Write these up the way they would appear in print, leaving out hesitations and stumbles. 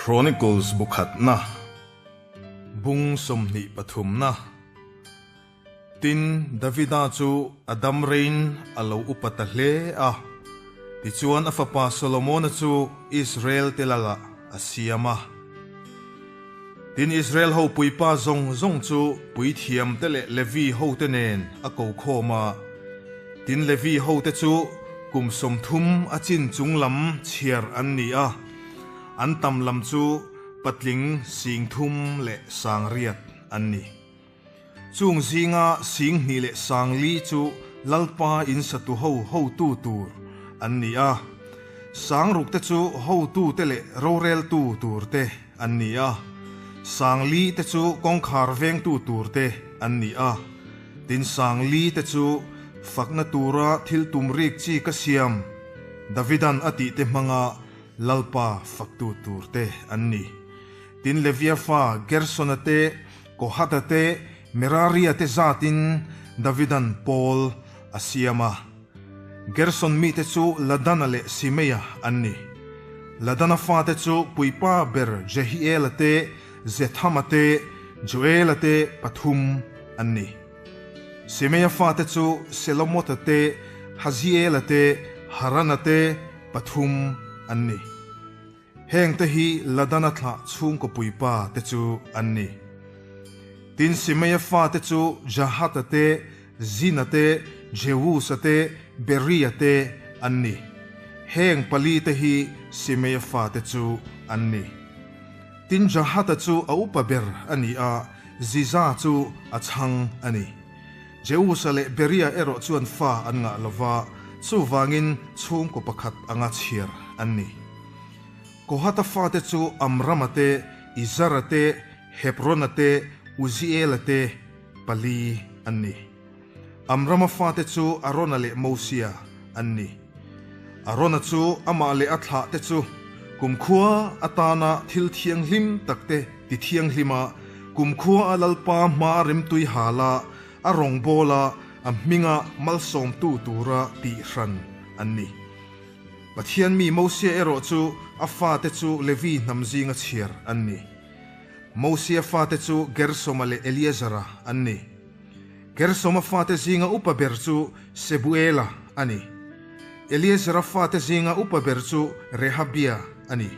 Chronicles bu khatna, bung 23na. Tin, Davida chu a dam reiin a lo upa ta hle a, tichuan a fapa Solomona chu Israel te lalah a siam a. Tin, Israel ho puipa zawng zawng chu puithiamte leh Levi hote nen a ko khawm a. Tin, Levi hote chu kum 30 a chin chung lam chhiar an ni a, an tam lam chu patling 30 leh 800 an ni. Chung zinga 2000 leh 4000 chu Lalpa in satu ho hotu tur an ni a, 6000 te chu hotute leh roreltu tur te an ni a, 4000 te chu kawngkhar vengtu tur te an ni a, tin 4000 te chu fakna tura thil tum rik chi ka siam Davidan a tih te hmanga Lalpa faktu tur te an ni. Tin Levia fa Gersona te, Kohata te, Meraria te zatin Davidan pawl a siam a. Gerson mite chu Ladana leh Simeia an ni. Ladana fate chu puipa ber Jehiela te, Zethama te, Joela te pathum an ni. Simeia fate chu Selomota te, Haziela te, Harana te pathum an ni. Heng te hi Ladana thlah chhungkaw puipa te chu an ni. Tin Simeia fate chu Jahata te, Zina te, Jewusa te, Beria te an ni. Heng pali te hi Simeia fate chu an ni. Tin Jahata chu a upa ber a ni a, Ziza chu a chhang a ni. Jewusa leh Beria erawh chuan fa an ngah lo va, chuvangin chhungkaw pakhat anga chhiar an ni. Kohata fate chu Amrama te, Izara te, Hebrona te, Uziela te pali an ni. Amrama fate chu Arona leh Mosia an ni. Arona chu amah leh a thlah te chu kumkhua atana thil thianghlim takte ti thianghlima kumkhua a Lalpa hma rimtui hala a rawngbawla a hminga malsawmtu tura tihhran an ni. Pathian mi Mosia erawh chu a fate chu Levi hnam zinga chhiar an ni. Mosia fate chu Gersoma leh Eliezara an ni. Gersoma fate zinga upa ber chu Sebuela a ni. Eliezera fate zinga upa ber chu Rehabia a ni.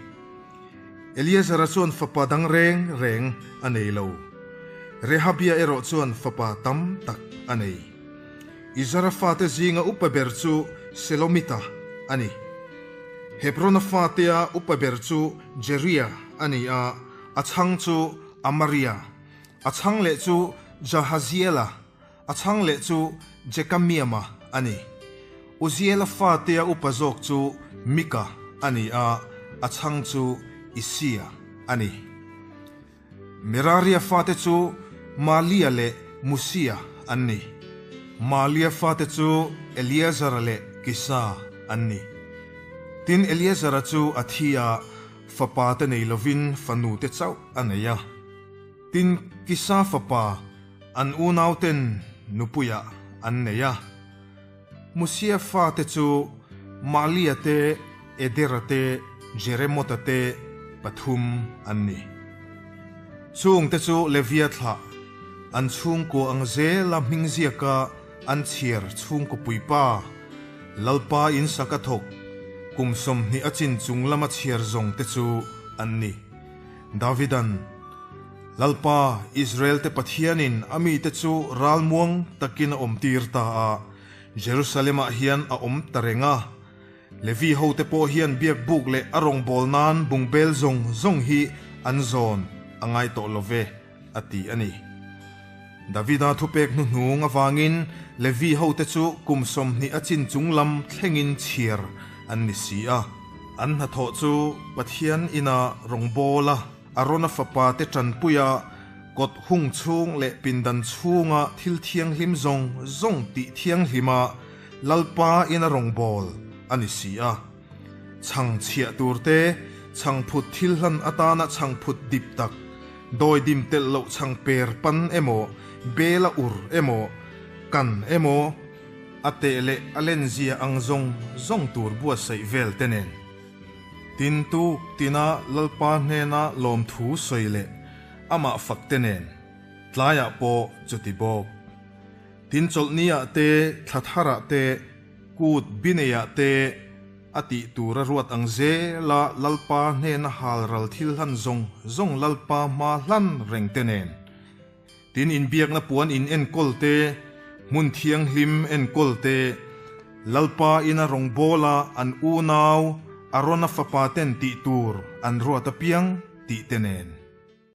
Eliezera chuan fapa dang reng reng a nei lo. Rehabia erawh chuan fapa tam tak a nei. Izara fate zinga upa ber chu Selomita a ni. Hebrona fatea upa ber chu Jeria a ni a, a chhang chu Amaria. A chhang leh chu Jahaziela, a chhang leh chu Jekamiama a ni. Uziela fatea upa zawk chu Mika a ni a, a chhang chu Isia a ni. Meraria fate chu Malia leh Musia an ni. Malia fate chu Eleazara leh Kisa an ni. Tin, Eleazara chu a thi a, fapa te nei lovin fanu te chauh a nei a. Tin, Kisa fapa an unauten nupuiah an nei a. Musia fate chu Malia te, Edera te, Jeremota te pathum an ni. Chungte chu Levia thlah, an chhungkua ang zela hming ziaka an chhiar chhungkaw puipa, Lalpa in sak a thawk, kum 20 a chin chung lama chhiar zawng te chu an ni. Davidan, Lalpa, Israel-te Pathianin a mite chu ralmuang takin a awmtir ta a, Jerusalem-ah hian a awm ta reng a. Levi hote pawh hian biakbuk leh a rawngbâwl nân bungbêl zawng zawng hi an zawn a ngai tawh lo ve, a ti a ni. Davida thupêk hnuhnung avângin Levi hote chu kum 20 a chin chung lam thlengin chhiar an ni si a. An hnathawh chu Pathian ina rawngbâwl a. Arona fapate tanpuia kawt hung chhung leh pindan chhunga thil thianghlim zawng zawng tih thianghlima Lalpa ina rawngbâwl a ni si a. Chhang chhiah turte, chhangphut thil hlan atana chhangphut dip tak, dawidim telh loh chhang per pan emaw, bela ur emaw, kan emaw, a teh leh a lenzia ang zawng zawng tur buatsaih vel te nen. Tin tuk tina Lalpa hnena lawmthu sawi leh amah fak te nen, tlaiah pawh chuti bawk. Tin chawlhniah te, thla tharah te, kut bineiah te a tih tur a ruat ang zela Lalpa hnena halral thil hlan zawng zawng Lalpa hma hlan reng te nen. Tin inbiakna puan in enkawl te, hmun thianghlim enkawl te, Lalpa ina rawngbawla an unau Arona fapa ten tih tur an ruat apiang tih te nen.